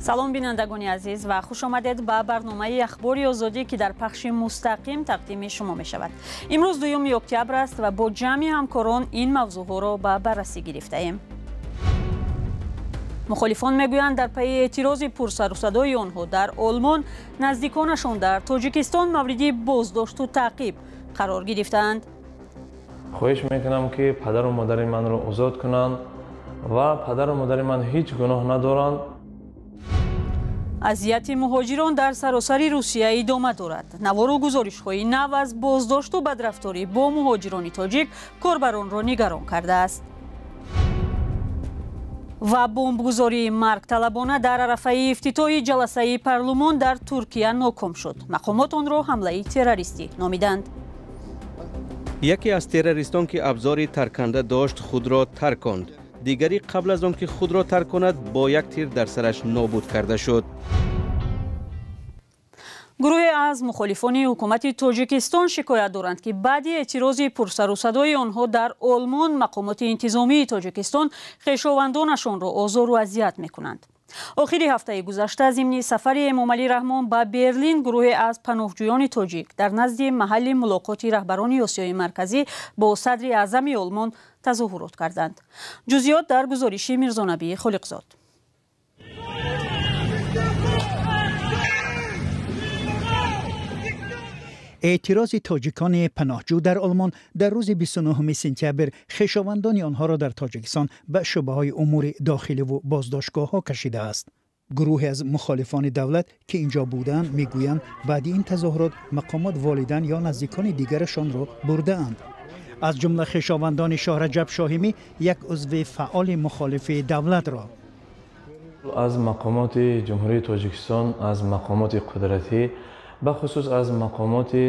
Салом, бинандагони азиз, ва хуш омадед ба барномаи Ахбори Озодӣ, ки дар пахши мустақим тақдими шумо мешавад. Имрӯз 2 октябр аст ва бо ҷамъи ҳамкорон ин мавзӯъҳоро ба баррасӣ гирифтаем. Мухолифон мегӯянд, дар пайи эътирози пурсарусадои онҳо дар Олмон наздиконашон дар Тоҷикистон мавриди боздошту таъқиб қарор гирифтаанд. Хоҳиш мекунам, ки падару модари манро озод кунанд ва падару модари ман ҳеҷ гуноҳ надоранд. Азияти муҳоҷирон дар саросари Русия идома дорад. Навору гузоришҳои нав аз боздошту бадрафторӣ бо муҳоҷирони тоҷик корбаронро нигарон кардааст. Ва бомбгузории маргталабона дар арафаи ифтитоҳи ҷаласаи парлумон дар Туркия ноком шуд. Мақомот онро ҳамлаи террористӣ номиданд. Яке аз террористон, ки абзори тарканда дошт, худро тарконд. Дигаре қабл аз он ки худро тарк кунад, бо як тир дар сараш нобуд карда шуд. Гурӯҳе аз мухолифони ҳукумати Тоҷикистон шикоят доранд, ки баъди эътирози пурсарусадои онҳо дар Олмон мақомоти интизомии Тоҷикистон хешовандонашонро озору азият мекунанд. Охири ҳафтаи гузашта зимни сафари Эмомалӣ Раҳмон ба Берлин гурӯҳе аз паноҳҷӯёни тоҷик дар назди маҳалли мулоқоти раҳбарони Осиёи Марказӣ бо садри аъзами Олмон тазоҳурот карданд. Ҷузъиёт дар гузориши Мирзонабии Холиқзод. Эътирози тоҷикони паноҳҷӯ дар Олмон дар рӯзи 29 сентябр хешовандони онҳоро дар Тоҷикистон ба шӯъбаҳои умури дохиливу боздоштгоҳҳо кашидааст. Гурӯҳе аз мухолифони давлат, ки инҷо буданд, мегӯянд, баъди ин тазоҳурот мақомот волидан ё наздикони дигарашонро бурдаанд, аз ҷумла хешовандони Шоҳраҷаб Шоҳимӣ, як узви фаъоли мухолифи давлатро. Аз мақомоти Ҷумҳурии Тоҷикистон, аз мақомоти қудратӣ, бахусус аз мақомоти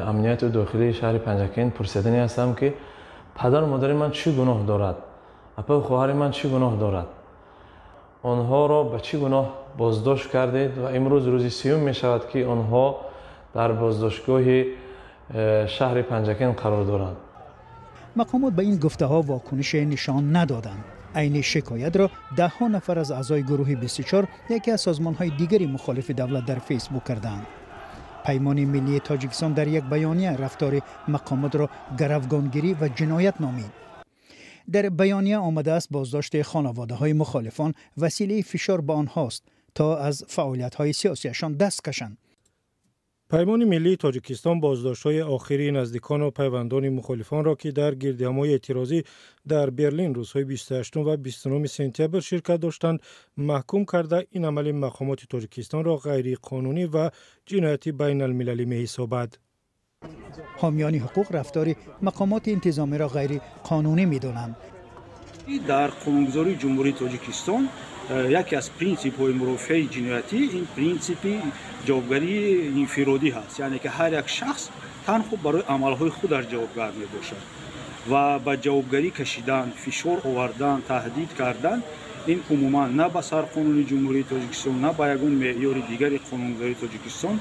амнияти дохилии шаҳри Панҷакент пурсиданӣ ҳастам, ки падару модари ман чӣ гуноҳ дорад, апаю хоҳари ман чӣ гуноҳ дорад, онҳоро ба чӣ гуноҳ боздошт кардед ва имрӯз рӯзи сеюм мешавад, ки онҳо дар боздоштгоҳи шаҳри Панҷакент қарор доранд. Мақомот ба ин гуфтаҳо вокунише нишон надоданд. Айни шикоятро даҳҳо нафар аз аъзои гурӯҳи 24, яке аз созмонҳои дигари мухолифи давлат, дар Фейсбук карданд. Паймони миллии Тоҷикистон дар як баёния рафтори мақомотро гаравгонгирӣ ва ҷиноят номид. Дар баёния омадааст, боздошти хонаводаҳои мухолифон василаи фишор ба онҳост, то аз фаъолиятҳои сиёсиашон даст кашанд. Паймони миллии Тоҷикистон боздоштҳои охири наздикону пайвандони мухолифонро, ки дар гирдиҳамои эътирозӣ дар Берлин рӯзҳои 28 ва 29 сентябр ширкат доштанд, маҳкум карда, ин амали мақомоти Тоҷикистонро ғайриқонунӣ ва ҷинояти байналмилалӣ меҳисобад. Ҳомиёни ҳуқуқ рафтори мақомоти интизомиро ғайриқонунӣ медонанд. Дар қонунгузории Ҷумҳурии Тоҷикистон яке аз принсипҳои мурофиаи ҷиноятӣ ин принсипи ҷавобгарии инфиродӣ ҳаст, яъне ки ҳар як шахс танҳо барои амалҳои худаш ҷавобгар мебошад ва ба ҷавобгарӣ кашидан, фишор овардан, таҳдид кардан ин умуман на ба сарқонуни Ҷумҳурии Тоҷикистон, на ба ягон меъёри дигари қонунгузории Тоҷикистон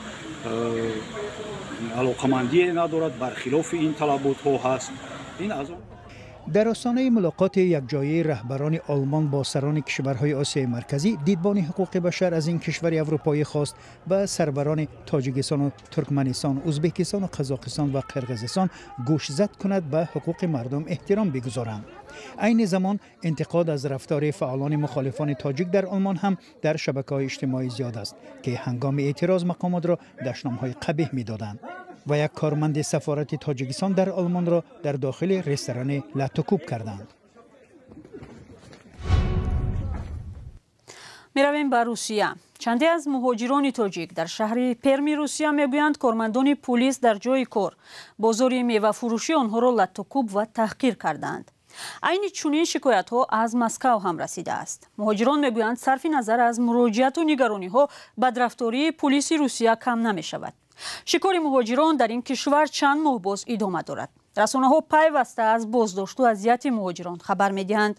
алоқамандие надорад, бархилофи ин талаботҳо ҳаст. Ин аз он Дар остонаи мулоқоти якҷояи раҳбарони Олмон бо сарони кишварҳои Осиёи Марказӣ дидбони ҳуқуқи башар аз ин кишвари аврупоӣ хост, ба сарварони Тоҷикистону Туркманистон, Ӯзбекистону Қазоқистон ва Қирғизистон гӯшзад кунад, ба ҳуқуқи мардум эҳтиром бигузоранд. Айни замон интиқод аз рафтори фаъолони мухолифони тоҷик дар Олмон ҳам дар шабакаҳои иҷтимоӣ зиёд аст, ки ҳангоми эътироз мақомотро дашномҳои қабеҳ медоданд ва як корманди сафорати Тоҷикистон дар Олмонро дар дохили ресторане латтукӯб карданд. Меравем ба Русия. Чанде аз муҳоҷирони тоҷик дар шаҳри Перми Русия мегӯянд, кормандони пулис дар ҷои кор, бозори мевафурӯшӣ, онҳоро латтукӯб ва таҳқир кардаанд. Айни чунин шикоятҳо аз Москав ҳам расидааст. Муҳоҷирон мегӯянд, сарфи назар аз муроҷиату нигарониҳо бадрафтории пулиси Русия кам намешавад. Шикори муҳоҷирон дар ин кишвар чанд моҳ боз идома дорад. Расонаҳо пайваста аз боздошту азияти муҳоҷирон хабар медиҳанд.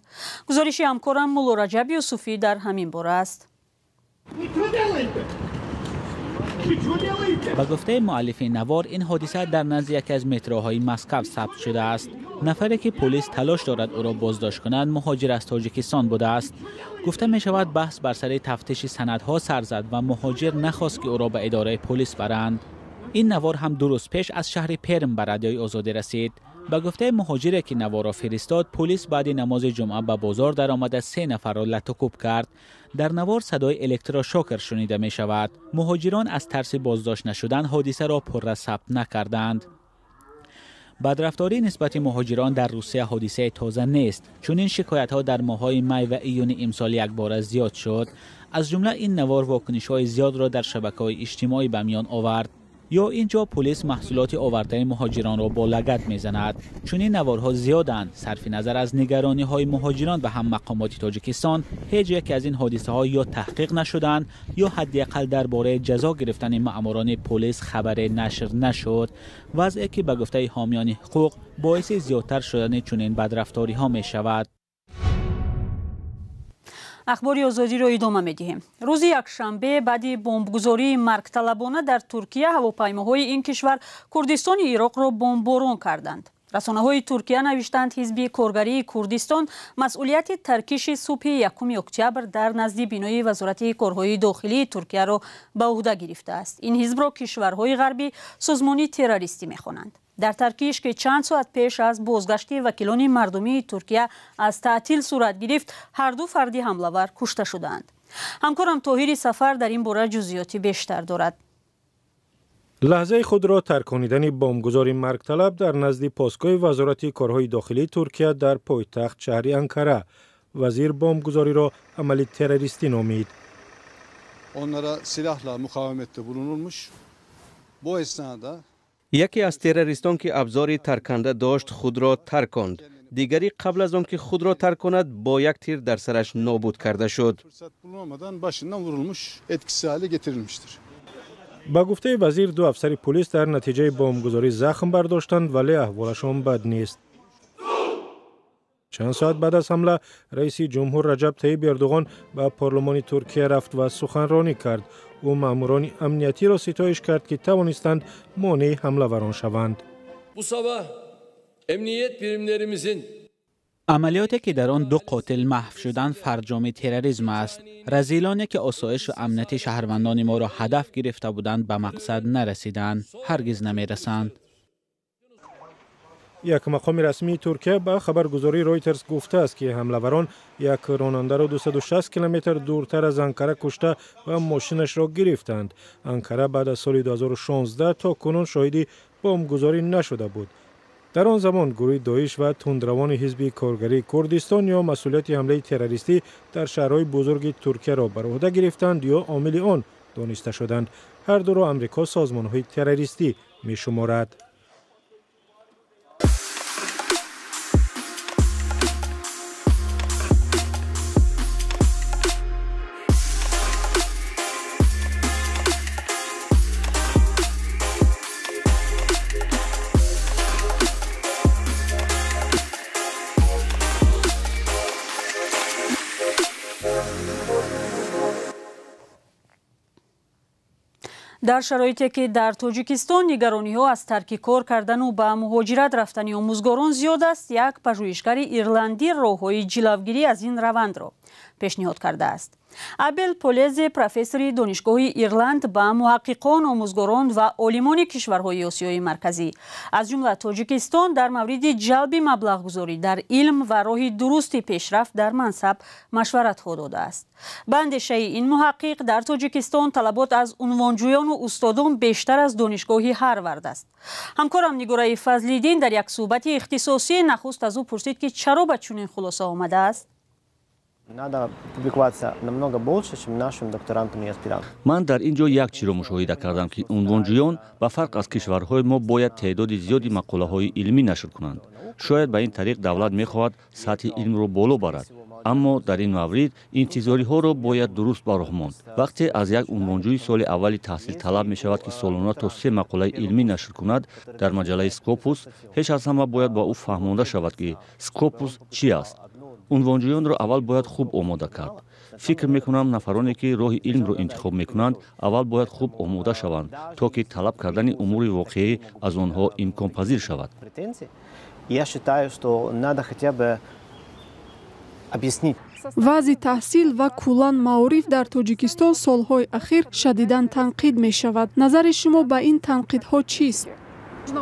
Гузориши ҳамкорам Муллораҷаб Юсуфӣ дар ҳамин бора аст. Ба гуфтаи муаллифи навор, ин ҳодиса дар назди яке аз метроҳои Москва сабт шудааст. Нафаре ки полис талош дорад ӯро боздошт кунад, муҳоҷир аз Тоҷикистон будааст. Гуфта мешавад, баҳс бар сари тафтиши санадҳо сар зад ва муҳоҷир нахост, ки ӯро ба идораи полис баранд. Ин навор ҳам 2 рӯз пеш аз шаҳри Перм ба Радиои Озодӣ расид. Ба гуфтаи муҳоҷире ки наворро фиристод, полис баъди намози ҷумъа ба бозор даромада 3 нафарро латукӯб кард. Дар навор садои электрошокер шунида мешавад. Муҳоҷирон аз тарси боздошт нашудан ҳодисаро пурра сабт накарданд. Бадрафторӣ нисбати муҳоҷирон дар Русия ҳодисаи тоза нест. Чунин шикоятҳо дар моҳҳои май ва июни имсол якбора зиёд шуд. Аз ҷумла ин навор вокунишҳои зиёдро дар шабакаҳои иҷтимоӣ ба миён овард. Ё ин ҷо полис маҳсулоти овардаи муҳоҷиронро бо лагад мезанад. Чунин наворҳо зиёданд. Сарфи назар аз нигарониҳои муҳоҷирон ва ҳам мақомоти Тоҷикистон, ҳеҷ яке аз ин ҳодисаҳо ё таҳқиқ нашуданд, ё ҳадди ақал дар бораи ҷазо гирифтани маъмурони полис хабаре нашр нашуд. Вазъе ки ба гуфтаи ҳомиёни ҳуқуқ боиси зиёдтар шудани чунин бадрафториҳо мешавад. Ахбори Озодиро идома медиҳем. Рӯзи якшанбе баъди бомбгузории маргталабона дар Туркия ҳавопаймоҳои ин кишвар Курдистони Ироқро бомборон карданд. Расонаҳои Туркия навиштанд, ҳизби коргарии Курдистон масъулияти таркиши субҳи 1 октябр дар назди бинои Вазорати корҳои дохилии Туркияро ба уҳда гирифтааст. Ин ҳизбро кишварҳои ғарбӣ созмони террористӣ мехонанд. Дар таркиш, ки чанд соат пеш аз бозгашти вакилони мардумии Туркия аз таътил сурат гирифт, ҳар ду фарди ҳамлавар кушта шудаанд. Ҳамкорам Тоҳири Сафар дар ин бора ҷузъиёти бештар дорад. Лаҳзаи худро тарконидани бомбгузори маргталаб дар назди постгоҳи Вазорати корҳои дохилии Туркия дар пойтахт шаҳри Анкара. Вазир бомбгузориро амали террористӣ номид. Onlara silahla mukavemette bulunulmuş. Bu esnada яке аз террористон ки абзори тарканда дошт, худро тарконд. Дигари қабл аз он ки худро тарк кунад, бо як тир дар сараш нобуд карда шуд. Ба гуфтаи вазир, 2 афсари полис дар натиҷаи бомбгузорӣ захм бардоштанд, вале аҳволашон бад нест. Чанд соат баъд аз ҳамла раиси ҷумҳур Раҷаб Таиб Эрдоғон ба парлумони Туркия рафт ва суханронӣ кард. Ӯ маъмурони амниятиро ситоиш кард, ки тавонистанд монеи ҳамлаварон шаванд. Амалиёте ки дар он 2 қотил маҳв шуданд, фарҷоми терроризм аст. Разилоне ки осоишу амнияти шаҳрвандони моро ҳадаф гирифта буданд, ба мақсад нарасиданд, ҳаргиз намерасанд. Як мақоми расмии Туркия ба хабаргузории Ройтерс гуфтааст, ки ҳамлаварон як ронандаро 260 километр дуртар аз Анкара кушта ва мошинашро гирифтанд. Анкара баъд аз соли 2016 то кунун шоҳиди бомбгузорӣ нашуда буд. Дар он замон гурӯҳи Доиш ва тундравони ҳизби коргарии Курдистон ё масъулияти ҳамлаи террористӣ дар шаҳрҳои бузурги Туркияро бар уҳда гирифтанд ё омили он дониста шуданд. Ҳар дуро Амрико созмонҳои террористӣ мешуморад. Дар шароите ки дар Тоҷикистон нигарониҳо аз тарки кор кардану ба муҳоҷират рафтани омӯзгорон зиёд аст, як пажӯҳишгари ирландӣ роҳҳои ҷилавгирӣ аз ин равандро пешниҳод кардааст. Абел Полезе, профессори донишгоҳи Ирланд, ба муҳаққиқон, омӯзгорон ва олимони кишварҳои Осиёи Марказӣ, аз ҷумла Тоҷикистон, дар мавриди ҷалби маблағгузорӣ дар илм ва роҳи дурусти пешрафт дар мансаб машваратҳо додааст. Ба андешаи ин муҳаққиқ, дар Тоҷикистон талабот аз унвонҷӯёну устодон бештар аз донишгоҳи Ҳарвард аст. Ҳамкорам Нигораи Фазлиддин дар як суҳбати ихтисосӣ нахуст аз ӯ пурсид, ки чаро ба чунин хулоса омадааст. Надо публиковаться намного больше, чем нашим докторантам и аспирантам. Ман дар ин ҷо як чиро мушоҳида кардам, ки унвонҷӯён ба фарқ аз кишварҳои мо бояд теъдоди зиёди мақолаҳои илмӣ нашр кунанд. Шояд ба ин тариқ давлат мехоҳад сатҳи илмро боло барад. Аммо дар ин маврид интизориҳоро бояд дуруст ба роҳ монд. Вақте аз як унвонҷӯи соли аввали таҳсил талаб мешавад, ки солона то 3 мақолаи илмӣ нашр кунад дар маҷаллаи Скопус, пеш аз ҳама бояд ба ӯ фаҳмонда шавад, ки Скопус чӣ аст. Унвонҷӯёнро аввал бояд хуб омода кард. Фикр мекунам, нафароне ки роҳи илмро интихоб мекунанд, аввал бояд хуб омода шаванд, то ки талаб кардани умури воқеӣ аз онҳо имконпазир шавад. Я считаю, что надо хотя бы объяснить. Вазъи таҳсил ва куллан маориф дар Тоҷикистон солҳои ахир шадидан танқид мешавад. Назари шумо ба ин танқидҳо чист?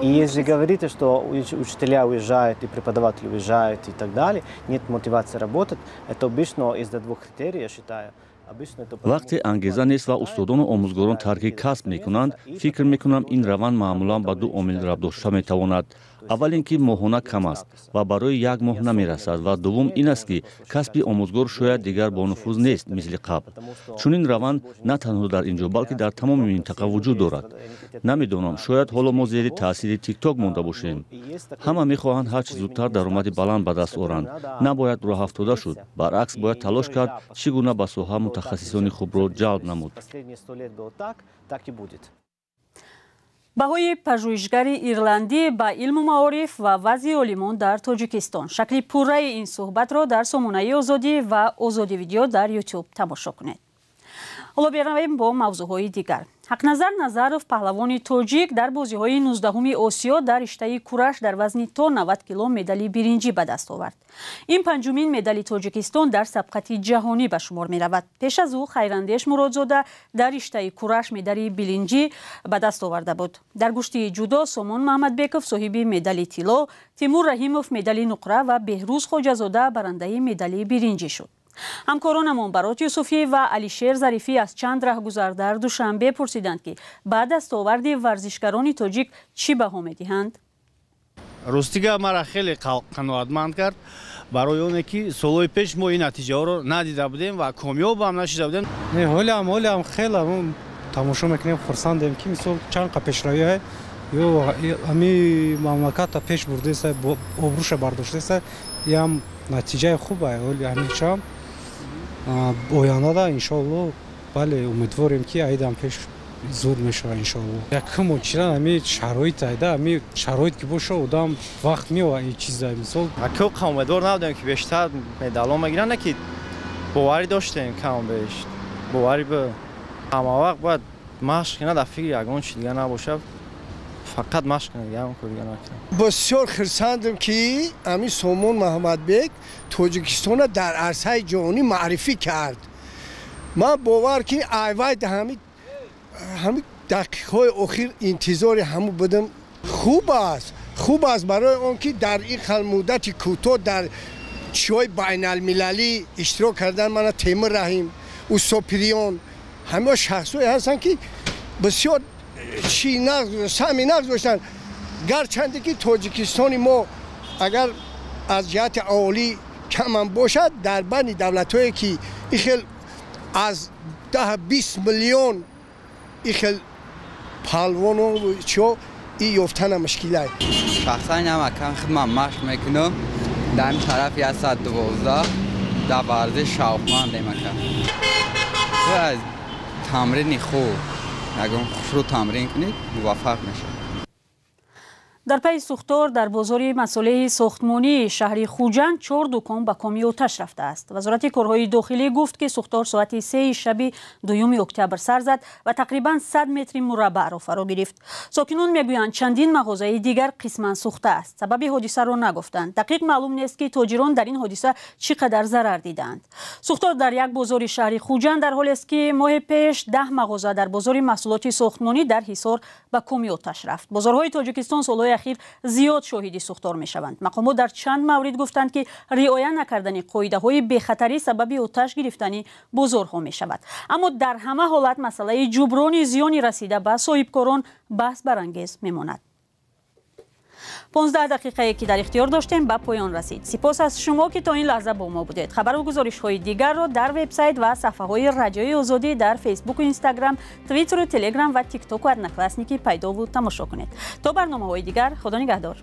И если говорите, что учителя уезжают и преподаватели уезжают и так далее, нет мотивации работать, это обычно из-за двух критерий, я считаю. Вақте ангеза нест ва устодону омӯзгорон тарки касб мекунанд, фикр мекунам, ин раванд маъмулан ба ду омил рабт дошта метавонад. Аввал ин ки моҳона кам аст ва барои як моҳ намерасад, ва дуввум ин аст, ки касби омӯзгор шояд дигар бонуфуз нест, мисли қабл. Чунин раванд на танҳо дар ин ҷо, балки дар тамоми минтақа вуҷуд дорад. Намедонам, шояд ҳоло мо зери таъсири Тикток монда бошем. Ҳама мехоҳанд ҳарчи зудтар даромади баланд ба даст оранд. Набояд роҳафтода шуд, баръакс, бояд талош кард, чӣ гуна ба соҳа мутахассисони хубро ҷалб намуд. Баҳои пажӯҳишгари ирландӣ ба илму маориф ва вазъи олимон дар Тоҷикистон. Шакли пурраи ин суҳбатро дар сомонаи Озодӣ ва Озодӣ Видео дар Ютуб тамошо кунед. Ҳоло беравем бо мавзӯъҳои дигар. Ҳақназар Назаров, паҳлавони тоҷик, дар бозиҳои 19-уми Осиё дар риштаи кураш дар вазни то 90 кило медали биринҷӣ ба даст овард. Ин панҷумин медали Тоҷикистон дар сабқати ҷаҳонӣ ба шумор меравад. Пеш аз ӯ Хайрандеш Муродзода дар риштаи кураш медали биринҷӣ ба даст оварда буд. Дар гӯштии ҷудо Сомон Маҳмадбеков соҳиби медали тилло, Тимур Раҳимов медали нуқра ва Беҳрӯз Хоҷазода барандаи медали биринҷӣ шуд. Ҳамкоронамон Барот Юсуфӣ ва Алишер Зарифӣ аз чанд раҳгузар дар Душанбе пурсиданд, ки ба дастоварди варзишгарони тоҷик чӣ баҳо медиҳанд. Ростига, мара хеле қаноатманд кард, барои оне ки солҳои пеш мо ин натиҷаҳоро надида будем ва комёб ҳам нашида будем. Ҳолиам хеле тамошо мекунем, хурсандем, ки мисол чанд қа пешравӣ ё ҳами мамлаката пеш бурдеса, обрӯша бардоштеса, ям натиҷаи хуб. Ҳоли ҳамичам ояндада, иншоалло, бале, умедворем, ки айдам пеш зуд мешавад, иншоалло. Якум очиран ҳами шароит айда, ҳами шароит ки боша, одам вақт меояд ин чиза, мисол. Ка умедвор набудем, ки бештар медало мегиранд, не ки боварӣ доштем, кам беш боварӣ б ҳама вақт бояд машқ кунад, дар фикри ягон чи дига набошад, фақат машқ кунад, ягон кор дига накунад. Бисёр хурсандам, ки ҳамин Сомон Маҳмадбек Тоҷикистонро дар арсаи ҷаҳонӣ маърифӣ кард. Ман бовар ки айвай ҳамин дақиқаҳои охир интизори ҳамун будам. Хуб аст, хуб аст, барои он ки дар ин хел муддати кӯтоҳ дар чиҳои байналмилалӣ иштирок кардан. Мана Темур Раҳим, Устопириён, ҳамао шахсҳое ҳастанд, ки бисёр чи саҳми нағз доштанд. Гарчанде ки Тоҷикистони мо агар аз ҷиҳати аҳолӣ камам бошад, дар байни давлатҳое ки ин хел аз 10-20 миллион ин хел палвону чиҳо и ёфтана мушкилай. Шахсан ям акам хидмат машқ мекунам дар ин тараф 112, дар варзиш шавқмандем, ака. Аз тамрини хуб, ягон хушрӯ тамрин кунед, муваффақ мешавед. Дар пайи сӯхтор дар бозори масолеҳи сохтмонии шаҳри Хуҷанд чор дукон ба коми оташ рафтааст. Вазорати корҳои дохилӣ гуфт, ки сӯхтор соати 3-и шаби 2 октябр сар зад ва тақрибан 100 метри мураббаъро фаро гирифт. Сокинон мегӯянд, чандин мағозаи дигар қисман сӯхтааст. Сабаби ҳодисаро нагуфтанд. Дақиқ маълум нест, ки тоҷирон дар ин ҳодиса чӣ қадар зарар дидаанд. Сӯхтор дар як бозори шаҳри Хуҷанд дар ҳолест, ки моҳи пеш 10 мағоза дар бозори маҳсулоти сохтмонӣ дар Ҳисор ба коми оташ рафт. Бозорҳои Тоҷикистон солҳои ахир зиёд шоҳиди сӯхтор мешаванд. Мақомот дар чанд маврид гуфтанд, ки риоя накардани қоидаҳои бехатарӣ сабаби оташ гирифтани бозорҳо мешавад. Аммо дар ҳама ҳолат масъалаи ҷуброни зиёни расида ба соҳибкорон баҳсбарангез мемонад. 15 дақиқае, ки дар ихтиёр доштем, ба поён расид. Сипос аз шумо, ки то ин лаҳза бо мо будед. Хабару гузоришҳои дигарро дар вебсайт ва саҳфаҳои Радиои Озодӣ дар Фейсбуку Инстаграм, Твиттеру Телеграм ва Тиктоку Одноклассники пайдову тамошо кунед. То барномаҳои дигар, худо нигаҳдор.